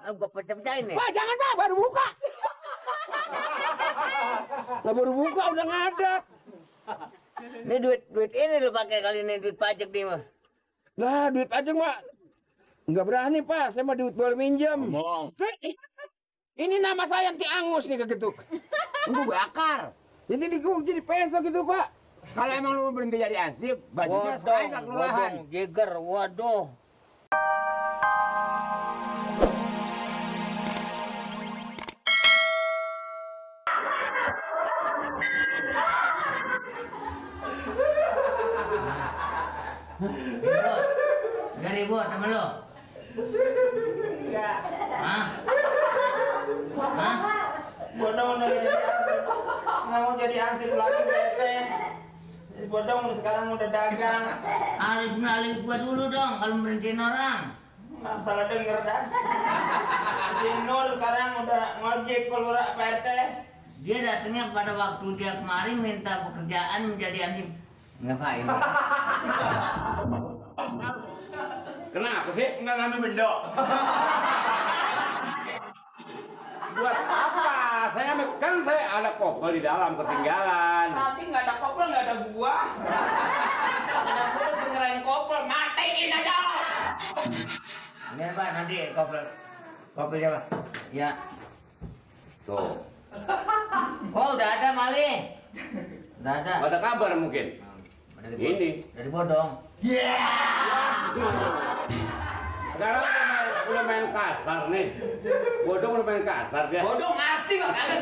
Gua pecah-pecahin nih. Pak, jangan Pak, baru buka. Lah baru buka udah ngadat. Ini duit ini lu pakai kali ini duit pajak nih mah. Lah duit pajak mah nggak berani Pak, saya mah duit boleh minjem. Ngomong. Ini nama saya Anti Angus nih kegetuk. Gua bakar. Jadi jadi peso gitu Pak. Kalau emang lu berhenti jadi ansip, bajunya saya nggak kelurahan. Jeger, waduh. Ribut, ribut sama lo. Hah? Hah? Bodong udah jadi ansip. Nggak mau jadi ansip lagi Bete. Bodong sekarang udah dagang. Harus melalui gua dulu dong kalau berhentiin orang. Nggak salah denger dah. Si Nur sekarang udah ngojek pelurah PT. Dia datangnya pada waktu dia kemarin minta pekerjaan menjadi ansip. Ngapain? Kenapa sih nggak ngambil bendo? Buat apa? Kan saya ada kopel di dalam ketinggalan. Nanti nggak ada kopel nggak ada buah. Ada terus ngerain kopel matiin aja. Ini Pak, nanti kopel siapa? Ya. Tuh. Oh, udah ada Mali. Udah ada. Ada kabar mungkin. Ini dari bodong. Sekarang udah main kasar nih. Bodong udah main kasar dia. Bodong ngerti nggak kalian?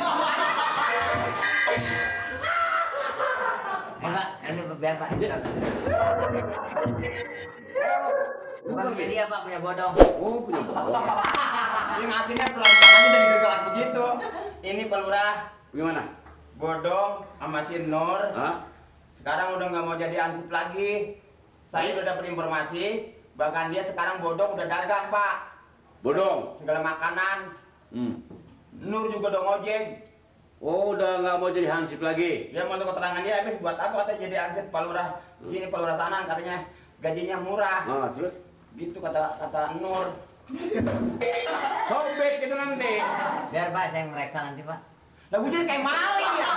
Pak, ini biar Pak. Bukan jadi apa punya bodong? Oh, punya bodong. Ini ngasihnya pelan-pelan aja dari gerak begitu. Ini pelurah Gimana? Bodong sama si Nur. Hah? Sekarang udah nggak mau jadi ansip lagi. Saya udah dapat informasi, bahkan dia sekarang Bodong udah dagang Pak. Bodong? Segala makanan. Nur juga udah ngojek. Oh, udah nggak mau jadi hansip lagi. Dia mau keterangan dia habis buat apa katanya jadi ansip Pak Lurah di sini Pak Lurah sana katanya gajinya murah. Ah, terus? Gitu kata Nur. Sobek itu nanti. Biar Pak saya mereksa nanti Pak. Lah gue jadi kayak maling ya.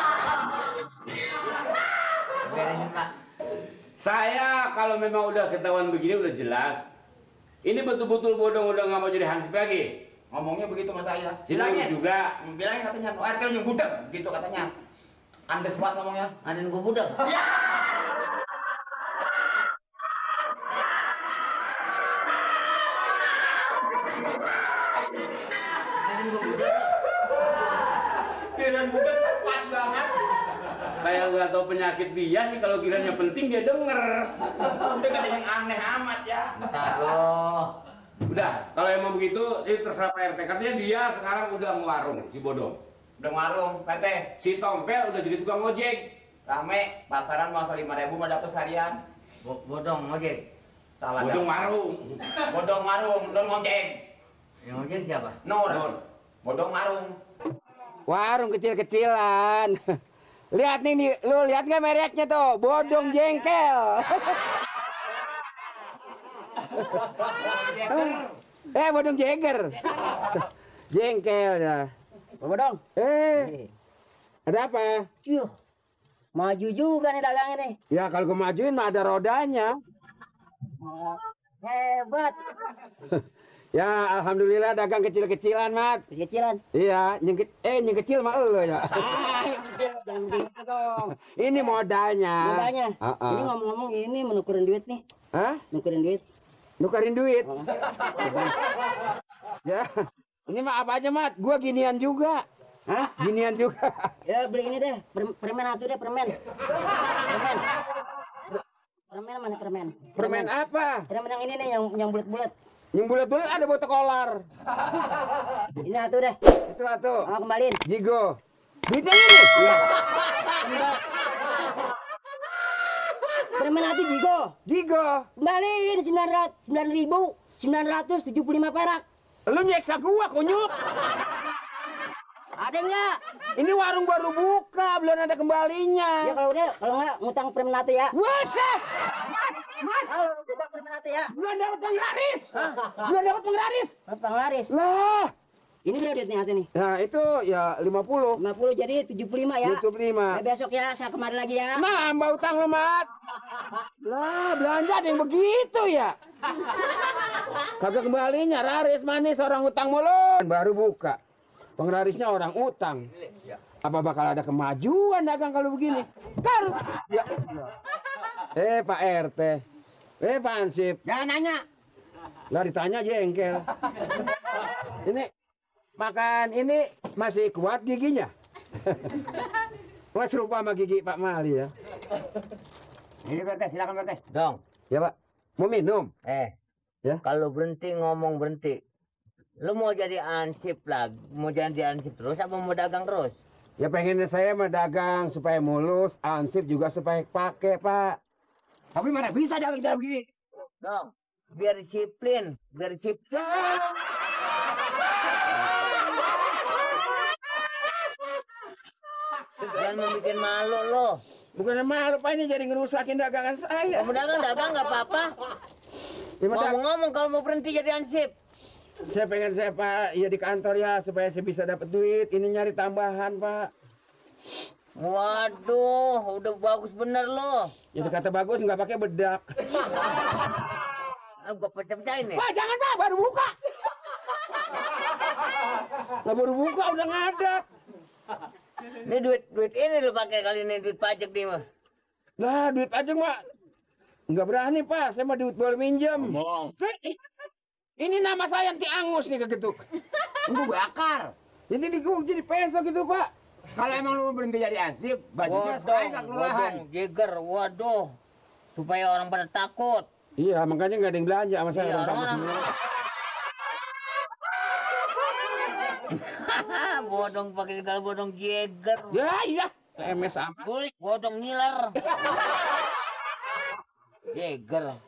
Beresin Pak. Saya kalau memang udah ketahuan begini udah jelas. Ini betul-betul Bodong udah nggak mau jadi hansip lagi. Ngomongnya begitu sama saya. Bilangin juga. Bilangin katanya, air kalau yang budak gitu katanya. Andes banget ngomongnya. Aden gua budak. Aden gua budak. Kirain budak tepat banget. Kayak nggak tahu penyakit dia sih, kalau kiranya penting dia denger. Udah gak ada yang aneh amat ya. Halo. Udah, kalau emang begitu, itu terserah Pak RT. Katanya dia sekarang udah ngewarung, si Bodong. Udah warung, PT. Si Tompel udah jadi tukang ojek. Rame, pasaran mau 5.000 mah dapet seharian. Bodong ojek. Salah Bodong dah. warung. Bodong warung, Nur ngojek. Yang ojek siapa? Nur. Nur. Bodong warung. Warung kecil-kecilan. Lihat nih, lu lihat nggak mereknya tuh? Bodong jengkel. Bodong Jagger. Jengkel ya. Pak Bodong. Ada apa? Cuh. Maju juga nih dagangnya nih. Ya kalau gue majuin mah ada rodanya. Hebat. Ya alhamdulillah dagang kecil-kecilan, Mat. Kecilan. Iya, yang kecil mah elo ya. Jangan gitu dong. Ini modalnya. Modalnya. Ini ngomong-ngomong ini menukerin duit nih. Hah? Nukerin duit. Nukerin duit. Ya. Ini mah apa aja, Mat? Gua ginian juga. Hah? Ginian juga. Ya beli ini deh. Permen atuh deh, permen. Permen. Permen mana permen? Permen apa? Permen yang ini nih yang bulat-bulat. Yang bulat-bulat ada botok kolar. Ini atuh deh. Itu atuh. Mau kembaliin. Jigo. Duitnya ini? Iya. Permen atuh Jigo. Jigo. Kembaliin 9.975 perak. Lu nyeksa gua, kunyuk. Ada enggak? Ini warung baru buka, belum ada kembalinya. Ya kalau enggak ngutang permen atuh ya. Buset. Halo, utang permen atuh RT ya. Belum dapat penglaris. Belum dapat penglaris. Penglaris. Lah. Ini berapa duitnya RT nih? Nah, itu ya 50. 50 jadi 75 ya. 75. Besok ya saya kemari lagi ya. Nambah utang lu, Mat. Lah, belanja ada yang begitu ya. Kagak kembalinya, raris manis orang utang mulu. Baru buka. Penglarisnya orang utang. Apa bakal ada kemajuan dagang kalau begini? Taruh. Ya. Pak RT. Pak Ansip. Jangan nanya. Lah ditanya jengkel. Ini makan ini masih kuat giginya? Wah serupa sama gigi Pak Mali ya. Ini Pak, silakan Pak. Dong. Ya Pak. Mau minum? Ya. Kalau berhenti ngomong berhenti. Lu mau jadi ansip lagi, mau jadi ansip terus apa mau dagang terus? Ya pengennya saya mah dagang supaya mulus, ansip juga supaya pakai Pak. Tapi mana bisa dagang cara begini? Dong, biar disiplin, biar disiplin. Jangan membuat malu lo. Bukannya malu Pak, ini jadi ngerusakin dagangan saya. Mau dagang nggak apa-apa. Ya, Pak, Ngomong-ngomong kalau mau berhenti jadi ansip. saya pengen saya Pak ya di kantor ya supaya saya bisa dapat duit. Ini nyari tambahan Pak. Waduh, udah bagus bener lo. Itu kata bagus nggak pakai bedak. Gue pecah-pecahin nih. Pak jangan Pak, baru buka. Lah baru buka udah ngadak. Ini duit ini lo pakai kali ini duit pajak nih mah. Lah duit aja Mak. Nggak berani Pak, saya mah duit boleh minjem. Ngomong. Ini nama saya Anti Angus nih kegetuk. Tunggu bakar. Ini jadi peso gitu Pak. Kalau emang lu berhenti jadi ansip, bajunya saya nggak kelurahan. Jeger, waduh. Supaya orang pada takut. Iya makanya nggak ada yang belanja sama saya. Iya, orang orang. semua. Bodong pakai segala bodong jeger. Ya iya. MS sama. Bulik, bodong ngiler. Jeger.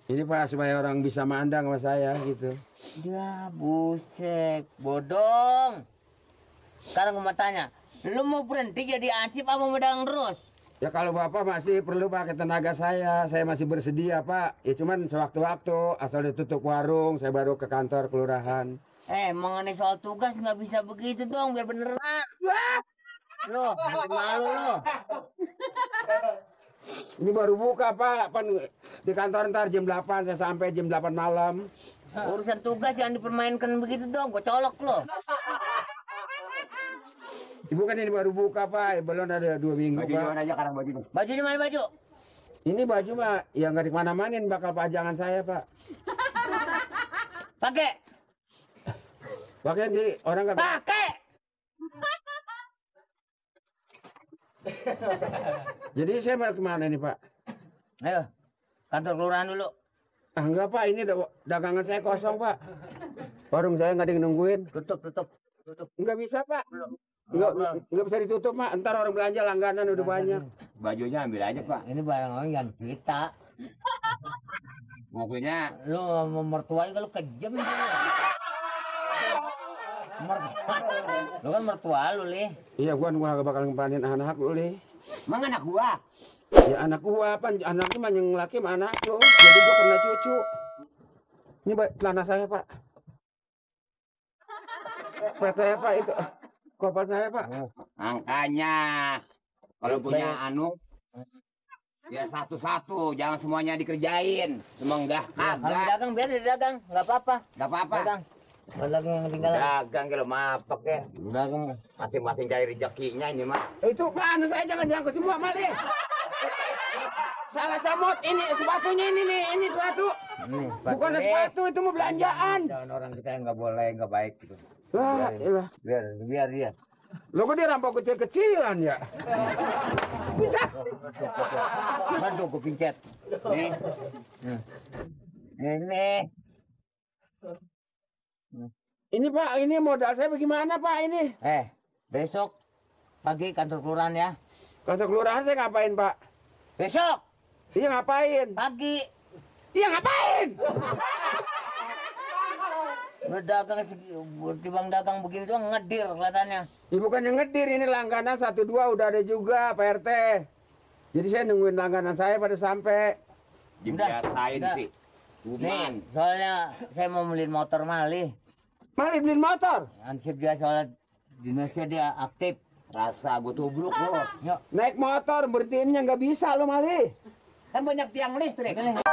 Ini Pak supaya orang bisa mandang sama saya gitu. Ya buset, bodong. Sekarang gue mau tanya, lu mau berhenti jadi ansip apa mau dagang terus? Ya kalau Bapak masih perlu pakai tenaga saya masih bersedia Pak. Ya cuman sewaktu-waktu asal ditutup warung, saya baru ke kantor kelurahan. Mengenai soal tugas nggak bisa begitu dong, biar beneran. Lo, nanti malu lo. Ini baru buka Pak, di kantor ntar jam 8, saya sampai jam 8 malam. Urusan tugas jangan dipermainkan begitu dong, gue colok lo. Ibu kan ini baru buka Pak, belum ada 2 minggu Baju Pak. jualan aja sekarang bajunya. Bajunya mana baju? Ini baju mah ya nggak dikemana-manain bakal pajangan saya Pak. Pakai. Pakai di orang kata. Pakai. Jadi saya mau kemana nih Pak? Ayo, kantor kelurahan dulu. Ah enggak Pak, ini dagangan saya kosong Pak. Warung saya nggak ada yang nungguin. Tutup. Nggak bisa Pak. Nggak bisa ditutup Pak. Ntar orang belanja langganan udah banyak. Bajunya ambil aja Pak. Ini barang orang yang cerita. Mobilnya Lu mau mertuanya kalau kejam sih. Lu kan mertua lu, Li. Iya gua nggak bakal ngempanin anak lu Li. Emang anak gua. Ya anak gua apa? Anaknya mah yang laki sama anak lu. Jadi gua kena cucu. Ini celana saya Pak. Pet saya Pak itu. Kopal saya Pak. Angkanya kalau punya anu biar satu-satu, jangan semuanya dikerjain. Semenggah Kalau kagak. dagang biar dia dagang, nggak apa-apa. Enggak apa-apa. Dagang. Dagang yang ketinggalan. Dagang kalau mapak ya. Dagang. Masing-masing cari rezekinya ini mah. Itu Pak, anu saya jangan diangkut semua Mali. Salah comot ini sepatunya ini nih, ini sepatu. Nih, Bukan sepatu itu mau belanjaan. Jangan orang kita yang nggak boleh, nggak baik gitu. Lah, iyalah. Biar dia. Lo kok dia rampok kecil-kecilan ya? Bisa. Bantu gue pincet. Nih. Ini. Ini Pak, ini modal saya bagaimana Pak ini? Besok pagi kantor kelurahan ya. Kantor kelurahan saya ngapain Pak? Besok Iya ngapain? pagi. Iya ngapain? Udah dagang timbang dagang begini doang ngedir kelihatannya. Ya bukannya ngedir, ini langganan 1, 2 udah ada juga Pak RT. Jadi saya nungguin langganan saya pada sampai. Dibiasain Udah. sih. Nih, soalnya saya mau beliin motor Mali. Mali beliin motor. Ansip dia soalnya dinasnya dia aktif. Rasa gue tubruk lo. Yuk. Naik motor berhentiinnya nggak bisa lo Mali. Kan banyak tiang listrik. Oke.